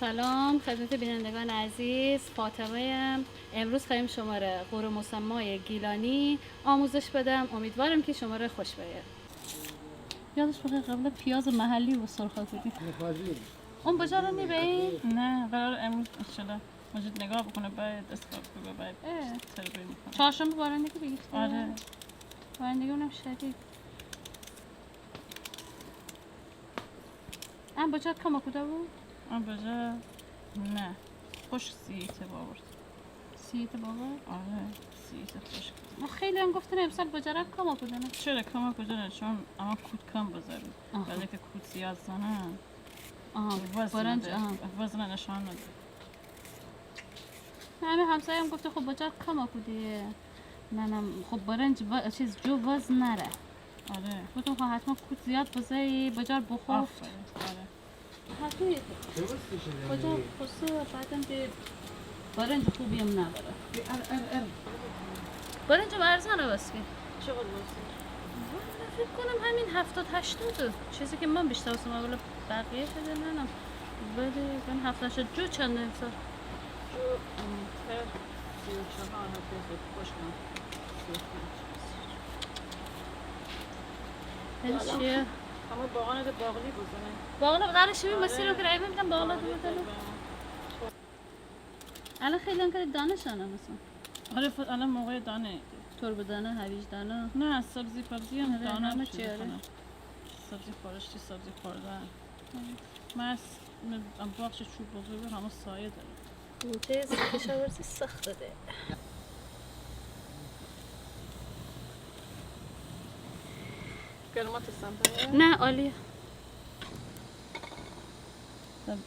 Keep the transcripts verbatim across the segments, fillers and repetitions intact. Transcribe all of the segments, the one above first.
سلام خدمت بینندگان عزیز، فاطمه‌ام. امروز خوایم شمره قورمه مسمای گیلانی آموزش بدم. امیدوارم که شمره خوش بأیه. یادش بخیر قبلا پیاز محلی و سرخا کودیم. اون بجار نیبه؟ نه، قرار امروز انشالله مجید نگاه بکنه، بعد دست کار بگه، بعد تربیه می‌کنه. چهارشنبه بارندگی بیگیفته؟ آره. بارندگی اونم شدید. ام بجار کما کوده بو؟ ام بجار نه. خوش سیته باورد. سیته باورد؟ آره، سیته خوش. ما خیلی هم گفتن امسال بجارا کما کودنه. چرا کما کودنه؟ چون اما کود کم بزارو. آها. بعد که کود زیاد زنه، آها، وزن برنج، نده. آها. وزن نشان نده. همه همسایه‌ام گفته خب بجار کما کودی. منم خب برنج و... چیز جو وزن نره. آره. گفتم خب حتما کود زیاد بزایی، بجار بخفت. آفرین. آره. حقیقی. بجار خسته و بعدم که برنج خوبی هم نبره. برنج هم ارزانه بس که. چقدر بس؟ والا فکر کنم همین هفتاد هشتاد. چیزی که من بیشتر هستم، اولا بقیه شده ننم. ولی من هفتاد هشتاد. جو چنده امسال؟ جو، ام، تر سی و چهار، هفته خوش کن. سی و پنج. این چیه؟ اما باغانه ده باقلی بزنه. باغلا داره شیمی مسیر رو که رای می‌دم باغلا ده بزنه. الان خیلی هم کاری دانه شانه مثلا. آره، ف-، الان موقع دانه. تربه دانه، هویج دانه. نه، سبزی پبزی هم آره، دانه همه چی، آره. سبزی خورشتی، سبزی خوردن. من از، من باغچه چوب بزرگه، همه سایه داره. اونجا کشاورزی سخته ده. گرمات سمت نه، عالیه.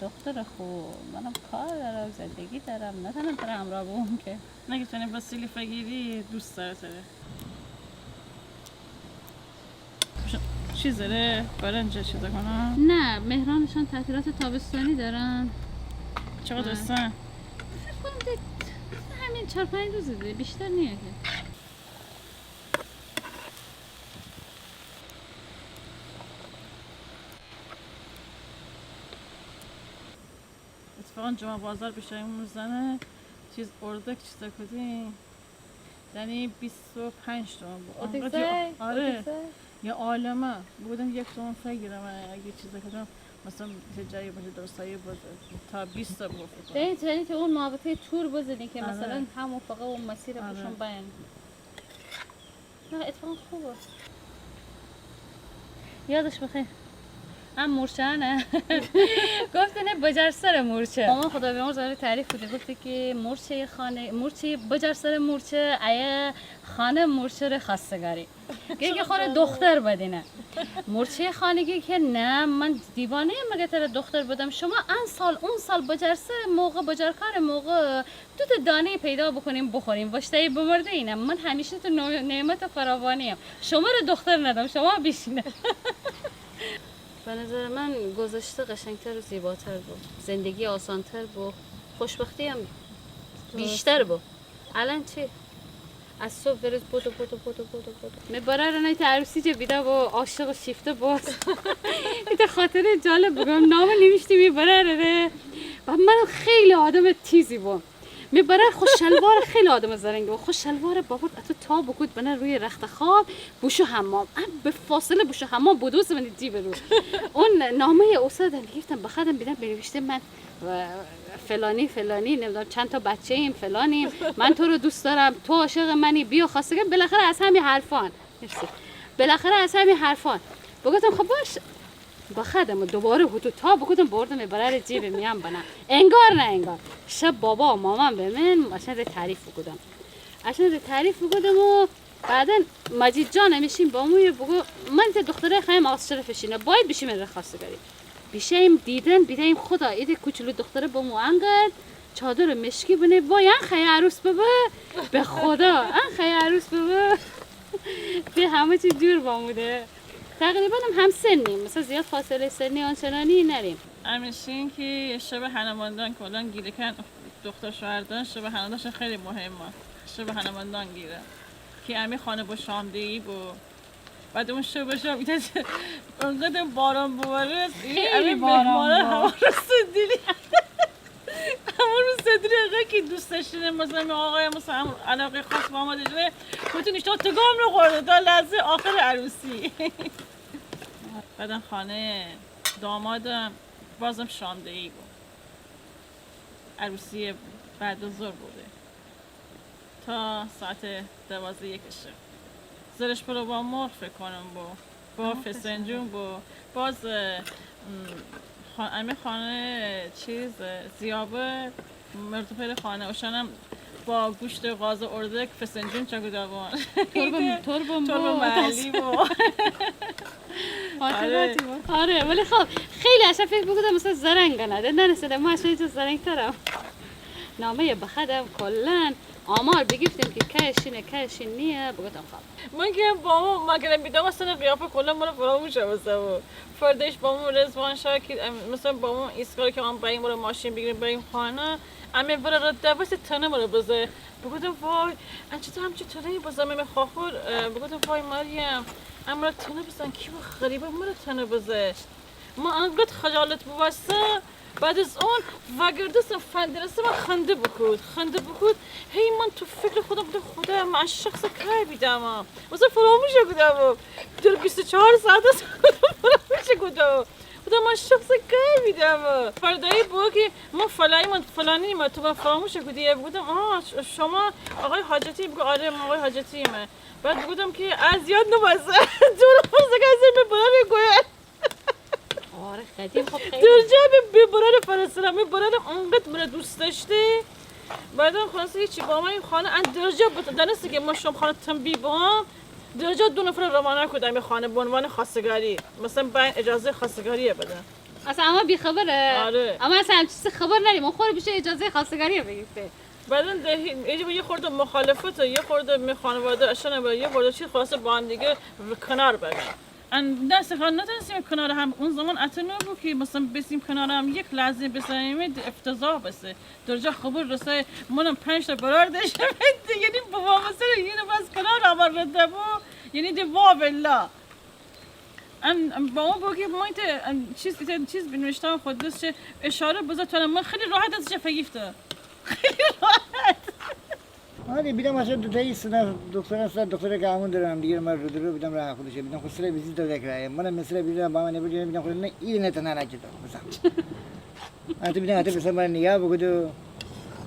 دختر داره خو، منم کار دارم، زندگی دارم، نتونم تره همراه بوم که. نه که تونی وسیله فگیری، دوست داره تره. چیز داره؟ برنج چیز کنم؟ نه، مهرانشان تعطیلات تابستانی دارن. چقدر هستن؟ فکر کنم ده همین چهار پنج روزه ده، بیشتر نیه که. اتفاقاً جمعه بازار بیشتر اون زنه چیز اردک چیز کدیم. یعنی بیست و پنج تومن بود. اردک آره. یه عالمه. بودم یک تومن فگیرم اگه چیز کدیم. مثلاً یه جایی باشه درستایی بود تا بیست تا بود. یعنی تو، یعنی تو اون محوطه تور بزنی که آره. مثلاً همون فقط اون مسیر آره. بوشون بیان. نه، اتفاقاً خوبه. یادش بخیر. ام مورچه نه. گفتنه بجار سر مورچه. مامان خدا بیامرز تعریف کودی، گفتی که مورچه خانه، مورچه بجار سر مورچه، ایه خانه مورچه ره خواستگاری. گه که خوره دختر بدینه. مورچه خانگی که نه، من دیوانه‌ام مگه تره دختر بدم. شما ان سال، اون سال بجار سر موقع، بجار کار موقع دو تا دانه پیدا بکنیم بخوریم، واشتایی بمرده اینم. من همیشه تو نو-، نعمت فراوانیم. شما ره دختر ندم، شما بیشینه. به نظر من گذشته قشنگتر و زیباتر بود، زندگی آسانتر بود، خوشبختی هم بیشتر بود. الان چی؟ از صبح بروز بودو، بودو، بودو، بودو، بودو. می برار نایت عروسی جه بیده بو، عاشق شیفته بو. ایتا خاطره جالب بگم، نامه نویشتی می برار ره. و من خیلی آدم تیزی بوم. می برار خو شلوار خیلی آدم زرنگی بو. خو شلوار بابرد اتو تا بکود بنه روی رخت خواب، بوشو حمام. ام به فاصله بوشو حمام، بودوز من جیب رو. اون نامهٔ استادم گرفتم، بخادم بیدم بنویشته من و فلانی فلانی، نمی‌دونم چند تا بچه‌ایم فلانیم، من تو رو دوست دارم، تو عاشق منی، بیا خواستگار، بالاخره از همین حرفان. مرسی. بالاخره از همین حرفان. بگفتم خب باش. بخادم دوباره هتو تا بکودم بردم برار جیب میان بنه. انگار نه انگار. شب بابا و مامان به من اشان ره تعریف بکودم. اشان ره تعریف بکودم و بعداً مجید جان همیشین با موی بگو من ته دختره خوایم آسچره فشینه. باید بیشیم ره خواستگاری. بیشیم دیدن، بیدیم خدا، ایده کوچولو دختره با مو انقدر چادر مشکی بنه، وای، ان خیه عروس ببه. به خدا، ان خیه عروس ببه. به همه چی جور باموده. تقریباً هم هم‌سنیم، مثلاً زیاد فاصلهٔ سنی آنچنانی نریم. همیشین که شب هنماندان کلاً گیلکان دختر شوهر دارن، شب هنماندانشون خیلی مهمه. شب هنماندان گیره. که امی خانه با شامدهی با بعد اون شب شام ایتا انقدر باران بباره، خیلی امی باران مهمانه بباره. هوا رو سندیلی. کی دوست داشتنه، مثلاً می آقای مثلاً علاقهٔ خاص با ما داشته، گفتن اشتها تکان نخورده تا لحظهٔ آخر عروسی. بعداً خانه دامادم بازم شامده‌ای بو. عروسی بعد از ظهر بوده تا ساعت دوازده یک شب. زرش پلو با مرغ فکر کنم بو، با فسنجون بو. باز، اه، م، خا-، امی خانه چیز، اه، زیابه مرد پئر خانه اوشانم با گوشت قاز اردک فسنجون چاکوده بون. تربه، تربه محلی بو. خاطراتی بو. آره، ولی خب خیلی اشا فکر بوکودم مثلاً زرنگانه ده ننسه ده، ما اشا ایچه زرنگترم. نامه‌یه بخوأدم کلاً آمار بیگیفتیم کی کشینه، کشین نیه، بوگفتم خب. من کی بامو، ما گرم بیدم اصلاً قیافه کلاً مره فراموش بوسته بو. فرده‌یش بامو رضوان شاه کی، ام، مثلاً بامو ایستگاه کی من بأیم مره ماشین بیگیریم بأیم خانه، امی وره رد دوسته تنه مره بزه. بوگفتم وای، ان چطو همچی تنه‌یی بزه می خاخور، اه، بوگفتم وای مریم، امره تنه بزن کی بو غریبه مره تنه بزه. ما انقدر خجالت بوسته، بعد از اون وأگردستم فندرستم خنده بوکود، خنده بوکود. هی من تو فکر خودم بوگفتم خدا، من ا شخصه کأ بیدم؟ مثلاً فراموش کودم. در بیست و چهار ساعت است فراموش کودم. خدا، من ا شخصه کأ بیدم؟ فردایی بو کی من فلانی، من فلانی، من تو من فراموش کودی. بوگفتم آها، ش-، شما آقای حاجتی؟ بوگفت آره، من آقای حاجتیمه. بعد بوگفتم کی ا زیاد نوبسته. دور بزه کی از می برار گویه. آره، قدیم خب خیلی. درجا به، به برار فرستادم. می برار انقدر مره دوست داشته. بعداً خلاصه هیچی، با من این خانه ان درجا بت-، دانسته کی من شام خانه تنبیه بوم. درجا دو نفر روانه کودم می خانه به عنوان خواستگاری. مثلاً بأین اجازهٔ خواستگاری بدن. اصلاً اما بی‌خبره. آره. اما اصلاً هم چیزی خبر نأریم. من خوره بیشه اجازهٔ خواستگاری بیگیفته. بعداً ده هی-، یه، یه خورده مخالفت، یه خورده می خانواده اشانه، یه خورده چی خلاصه با هم دیگه کنار بأیم. ان دست کار نتانستیم کنار هم. اون زمان اته نوبو کی مثلاً بیسیم کنار هم، یک لحظه بیسیم افتضاح بسه. درجا خبر رسه، منم پنج تا برار داشتم. یعنی بابا مثلاً یه نفس کنار هم رد بو. یعنی ده وا بالله. ان، ان بامو بو کی من ایته، ان چیز، ایته چیز بینوشتم خود دست چه اشاره بزه تو، من خیلی راحت از چه فگیفته. خیلی راحت. آره، بیدم اصلاً دو تا ایسه، دختر است، دختره کی همون دره همدیگه مره رو در رو بیدم راه خودشه، بیدم خو سره بیزی داده کرایه. منم می سره بیدم با من نبود، بیدم خود نه، ایره نه تنها نکیده، مثلاً. اته بیدم، اته مثلاً مره نیگاه بوکود و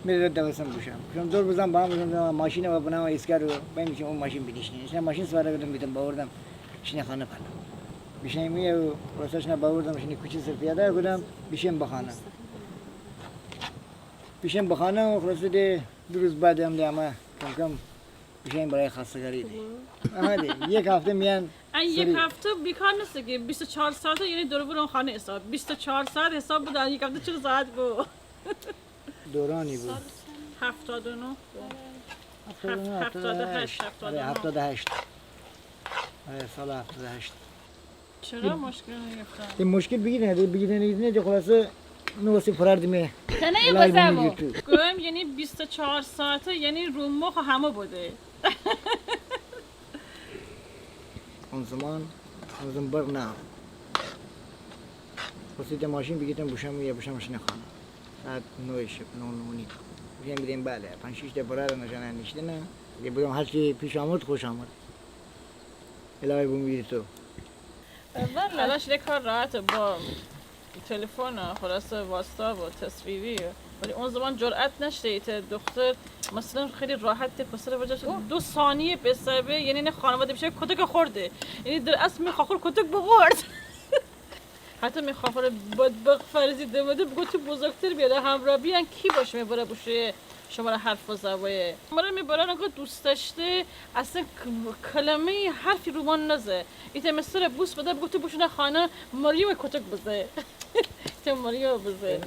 مره رد دوستم بوشم. شم دور بزم با هم بزم، ماشین و بنام ایسکار و بأیم چی اون ماشین بینیشتیم. ایشانه ماشین سواره کودم، بیدم باوردم. شینه خانه پنه. بیشیم ایه و واسه شینه باوردم، شینه کوچه سر پیاده کودم، بیشیم بخانه. بیشیم بخانه و خلاصه ده دو روز بعد هم ده اما کم کم بیشیم برای خواستگاری ده. اما ده یک هفته میان ان یک هفته بیکار نسته کی بیست و چهار ساعته، یعنی دور و بر اون خانه حساب. بیست و چهار ساعت حساب بده، ان یک هفته چل ساعت بو. دورانی بو. هفتاد و نه بو. هفتاد و نه، هفت-، هفتاد و هشت، هفتاد و نه. آره، هفتاد و هشت. آره، سال هفتاد و هشت. چرا مشکل نگیفتن؟ ده مشکل بیگیرنه، ده بیگیرنه، ده خلاصه نوسی فرار دیمه. تنه یه بزه بو. گویم یعنی بیست و چهار ساعته، یعنی رو مخ همه بوده. اون زمان، اون زمان برق نه. خلاصه ده ماشین بیگیفتم بوشم، یا بوشم شینه خانه. ساعت نه شب، نه، نه و نیم. بیدم، بیدم بله، پنج شیش تا برار نشانه نیشتنه. ده بودم هر چی پیش آمد، خوش آمد. الهی بوم بیدی تو. والله. الان شده کار راحته با تلفن، خلاصه واتساپ و تصویری. ولی اون زمان جرأت نشته ایته دختر مثلاً خیلی راحت ده پسر وجه دو ثانیه بسبه، یعنی نه خانواده بیشه کتک خورده. یعنی در اصل می خاخور کتک بخورد. حتی می خاخور بدبخت فرضی دمده بگو تو بزرگتر بیاره همراه بیان کی باشه می بره بوشه شمره حرف بزه بایه. مره می برار انقدر دوست داشته، اصلاً ک-، کلمه‌ای حرفی رو من نزه. ایته می سره بوس بده بگو تو بوشو نه خانه مریم کتک بزه. ایته مریم بزه.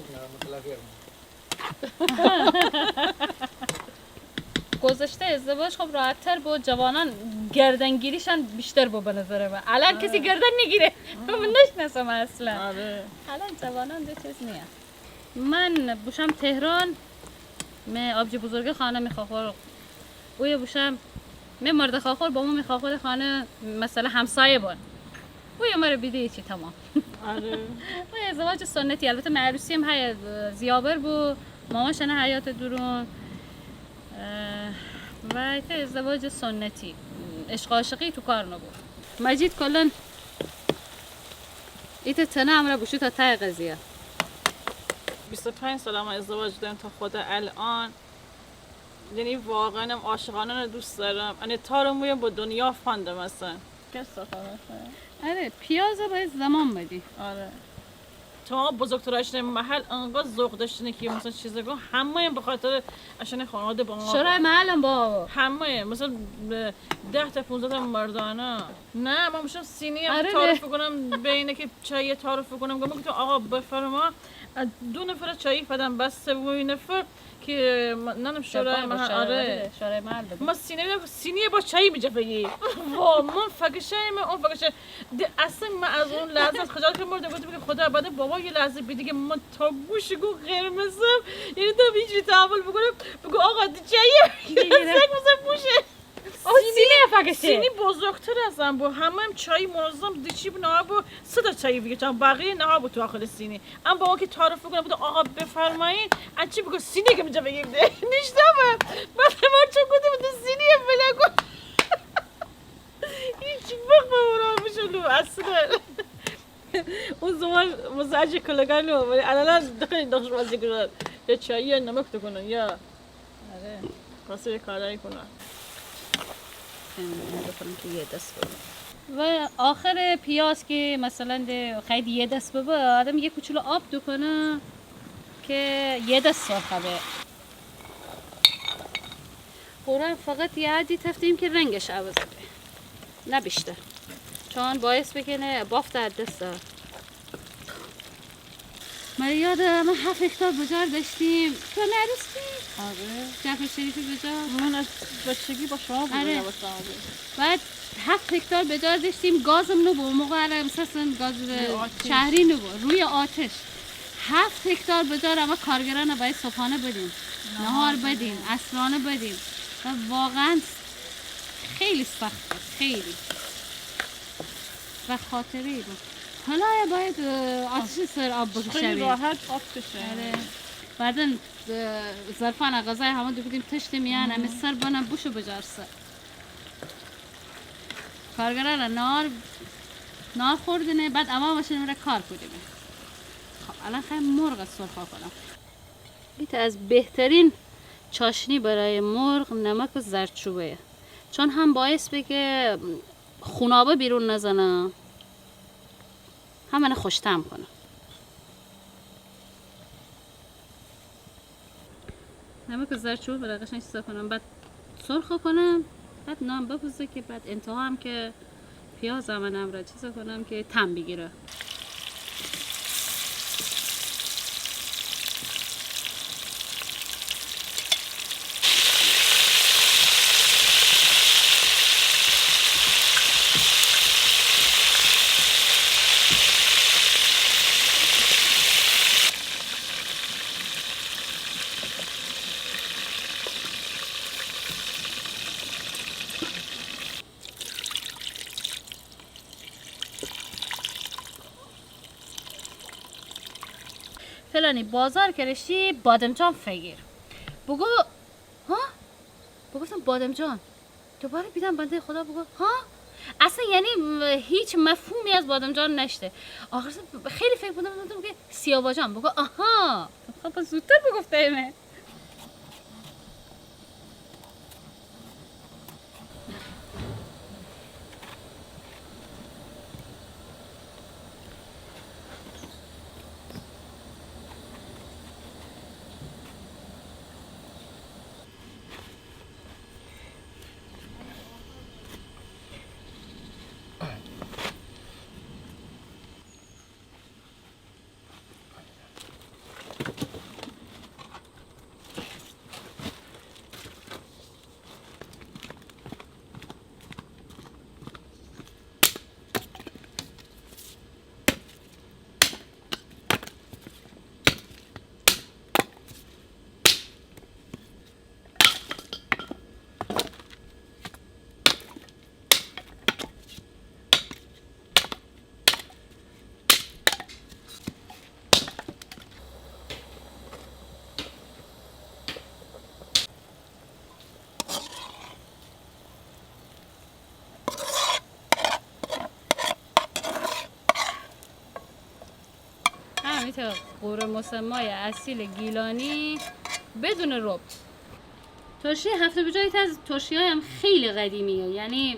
گذشته ازدواج خب راحت‌تر بو، جوانان گردنگیریشان بیشتر بو به نظر من. الان کسی گردن نگیره. من نشناسم اصلاً. آره. الان جوانان ده چیز نیه. من بوشم تهران، می آبجی بزرگه خانه می خاخور. اویه بوشم، می مرد خاخور با مو می خاخور خانه، مثلاً همسایه بون. اویه مره بیده چی تمام. آره. اویه ازدواج سنتی، البته می عروسی هم های زیابر بو. مامان شنه حیاط دورون، اه، و ایته ازدواج سنتی، عشق عاشقی تو کار نبو. مجید کلاً ایته تنه امره بوشو تا تای قضیه. بیست و پنج سال ما ازدواج داریم تا خود الان. یعنی واقعاً هم عاشقانه دوست دارم. انه تار مویم با دنیا فاندم اصلاً. آره، پیازه باید زمان بدی. آره. تمام بزرگتراشنه محل انقدر ذوق داشتنه که مثلاً چیزه گو همه هم به خاطر اشانه خانواده با ما شورای محل هم با همه، مثلاً، ده تا پونزده تا مردانه. نه، من می‌شم سینی هم آره، تعارف کنم به اینه که چایی تعارف کنم. گفتم که آقا بفرما، دو نفر چایی فدم، بس سومی نفر که م-، ننم شورای محل. آره. شورای محل بگو. ما سینی، سینی با چایی می‌جه فگی. وا، من فکشای من، اون فکشه. ده اصلاً من از اون لحظه از خجالت مردم. گفتم که خدا بده بابا یه لحظه بیدی که من تا گوش گو قرمزم. یعنی تا هیچی تحمل بکنم. بگو آقا دی چایی. سگ مثلاً بوشه. او سینی، سینی فقط. سینی بزرگتر از هم بو. همه هم چای منظم دیچی بو، نه بو، سه تا چای بگیر، چون بقیه نه بو تو آخر سینی. اما با اون که تعارف کنه بود، آقا بفرمایید، از چی بگو سینی که می‌جا بگیم ده. نیشته به. بعد ما چون گفتیم تو سینی بلا کن. هیچ وقت به اون می‌شه لو اصلاً. اون زمان واسه اجی کلگانو، ولی الان دخیل نقش بازی کنن. یا چایی یا نمک تو کنن، یا آره. واسه یه کارایی کنن. اینو بکنم که یه دست ببه. و آخر پیاز که مثلاً ده خیلی یه دست ببه، آدم یه کوچولو آب دوکنه که یه دست سرخه به. قرآن فقط یه حدی تفتیم که رنگش عوض به، نه بیشتر، چون باعث بکنه بافت از دست. من یاد من هفت هکتار بجار داشتیم. تو نرستی؟ آره. جعفر شریفی بجار. من از بچگی با شما بودم. آره. بعد هفت هکتار بجار داشتیم، گازم نبو. اون موقع آره، مثلاً گاز روی آتش. شهری نبو، روی آتش. هفت هکتار بجار اما کارگران باید صبحانه بدیم، نهار بدیم، عصرانه بدیم. و واقعاً خیلی سخت بود، خیلی. و خاطره‌ای بود. حالا باید، اه، آتش سر آب بکشه. خیلی راحت آب کشه. آره. بعداً، اه، ظرفان غذای همه دوکودیم تشت میان، همه سر بنه بوشو بجار سر. کارگرا را نار، نار خوردنه، بعد اما ماشین را کار کودیم. خب، الان خوایم مرغ سرخه کنم. ایتا از بهترین چاشنی برای مرغ نمک و زردچوبه‌یه، چون هم باعث به که خونابه بیرون نزنه، هم انه خوش‌طعم کنه. نمک زردچوبه برای قشنگ چیزا کنم، بعد سرخه کنم، بعد نان بپزه که بعد انتها هم که پیاز هم انه امرا چیزا کنم که طعم بگیره. فلانی بازار که رشتی بادمجان فگیر. بگو، ها؟ بگفتم بادمجان. دوباره بیدم بنده خدا بگو، ها؟ اصلاً یعنی م-، هیچ مفهومی از بادمجان نشته. آخر سر خیلی فکر بودم، بودم که سیاوجان. بگو، آها. خب، پس زودتر بگفته اینه. ایته غور مسمای اصیل گیلانی بدون رب. ترشی هفته بجار ایته از ترشی‌های هم خیلی قدیمیه. یعنی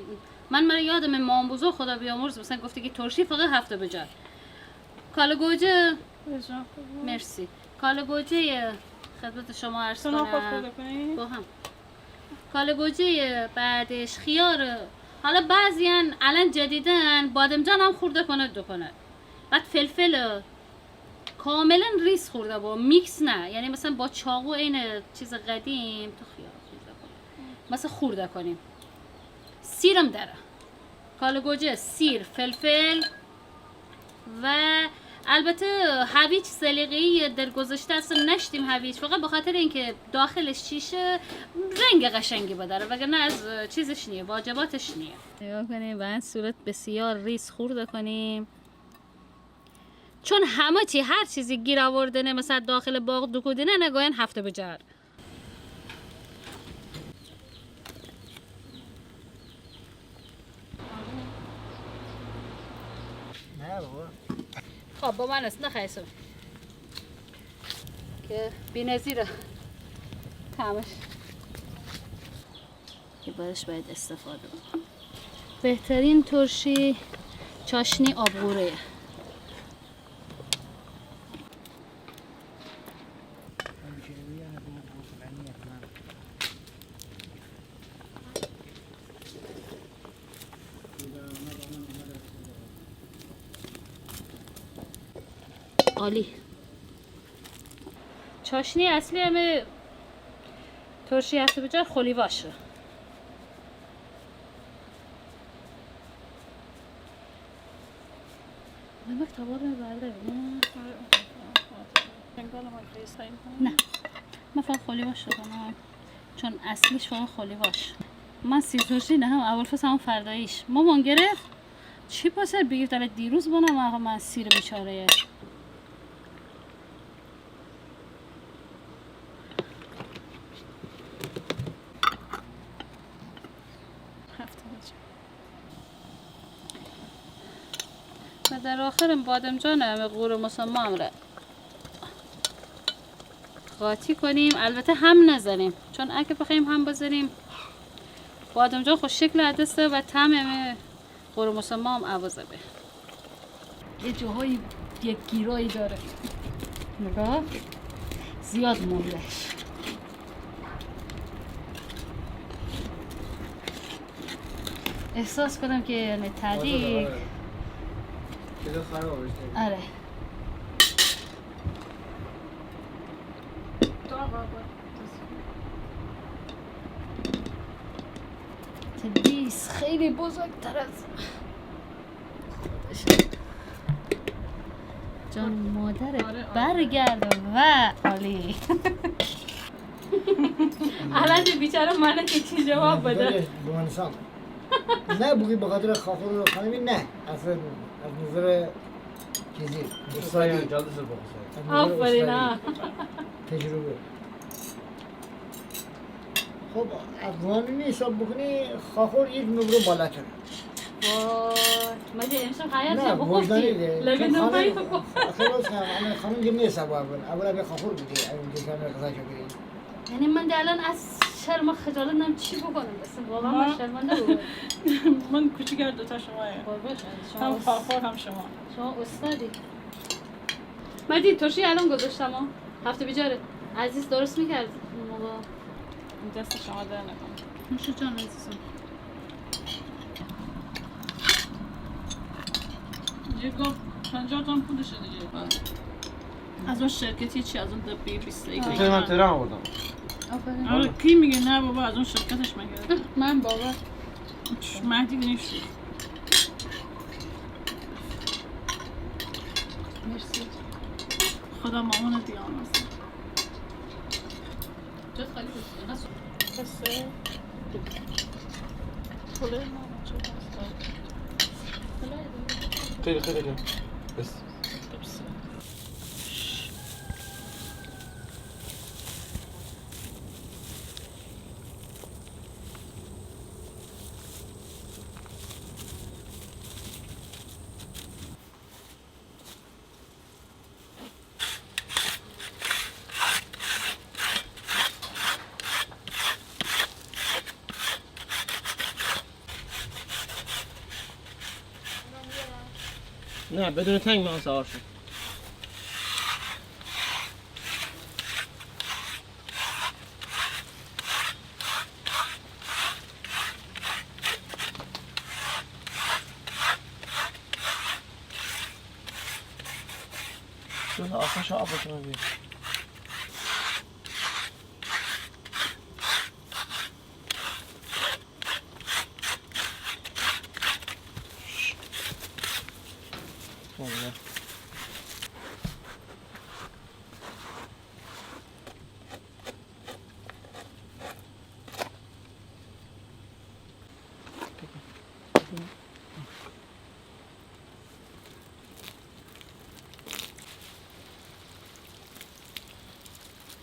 من، من یادمه مام بزرگ خدا بیامرز مثلاً گفته که ترشی فقط هفته بجار. کاله گوجه. مرسی. کاله گوجه خدمت شما عرض کنم. با هم. کاله گوجه، بعدش خیار. حالا بعضیان الان جدیدن بادمجان هم خورده کنه دوکنه. بعد فلفل کاملاً ریز خورده با، میکس نه، یعنی مثلاً با چاقو عین چیز قدیم تو خیار خورده کنیم، مثلاً خورده کنیم. سیرم داره، کاله گوجه، سیر، فلفل و البته هویج سلیقه‌ای در گذشته اصلاً نشتیم هویج، فقط به خاطر اینکه داخلش چیشه رنگ قشنگی بداره، وگرنه از چیزش نیه، واجباتش نیه. نگاه کنیم به این صورت بسیار ریز خورده کنیم. چون همه چی، هر چیزی گیر آوردنه، مثلاً داخل باغ دوکودنه، نگوین هفته بجار. نه بابا. خب، با من است، نخیسم. که بی‌نظیره. تمش. که برش باید استفاده بکنم. بهترین ترشی چاشنی آبغوره. عالی. چاشنی اصلی همه ترشی هفته بجار خولیواشه. نمک توار می برده بینه. نه، من فقط خولیواش شدم، چون اصلیش فقط خولیواش. من سیر ترشی نه هم، اول فصل هم فرداییش مامان گرفت. چی پسر بگیفت، الان دیروز بنم، آقا من سیر بیچاره. و در آخرم بادمجان همه غور مسما همره قاطی کنیم، البته هم نزنیم، چون اگه بخوایم هم بزنیم بادمجان خو شکل از دست و طعم همه غور مسما هم عوض به. یه جاهای یک گیرایی داره. نگاه. زیاد مونده‌ش. احساس کنم که یعنی تدی. آره. تدیس خیلی بزرگتر از جان مادر. آره، آره. برگرد و عالی. الان دی بیچاره منه که چی جواب بده. بله، بمانسان. نه، بگی به خاطر خاخور خانمی، نه. اصلاً از نظر چیزی، استادی. آفرین، ها. تجربه. خب، از قانونی حساب بکنی، خاخور یک نمره بالاتر. وای، من ده امشب حیات نه، نبود. وجدانی ده. لگه چون نمایی خانم، خب. اصلاً روز خانم، همه خانم که نیست، اول، اول به خاخور بودی، اول که خانم قضا چه بودی. یعنی من ده الان از شرم و خجالت نم چی بکنم، اصلاً واقعاً من شرمنده بودم. من کوچیک‌تر دوتا شمایه. قربان شما. هم خاخور هم شما. شما استادی. مردی ترشی الان گذاشتم ها. هفته بیجاره. عزیز درست می‌کرد اون موقع. دست شما درد نکنه. نوش جان عزیزم. یه گاو پنجاه تومن پولشه دیگه. از اون شرکتی چی؟ از اون دبی بیست دقیقه. آه. من تهران آوردم. آفرین. آره، کی میگه نه بابا، از اون شرکتش مگه؟ من بابا. مهدی نیست. مرسی. خدا مامان بیامرزه. جات خالی بود. بسه. پلو ماما چه بسه؟ خیلی، خیلی، خیلی. بس. بس. نه، بدون تنگ من سوار شم. شون آتش آب بکنم بیا. والله.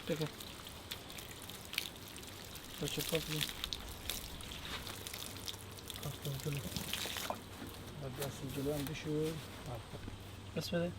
بگیر. بچه پاک بی. آفرین جلو. دست جلو هم بشور. آفرین. بس بده.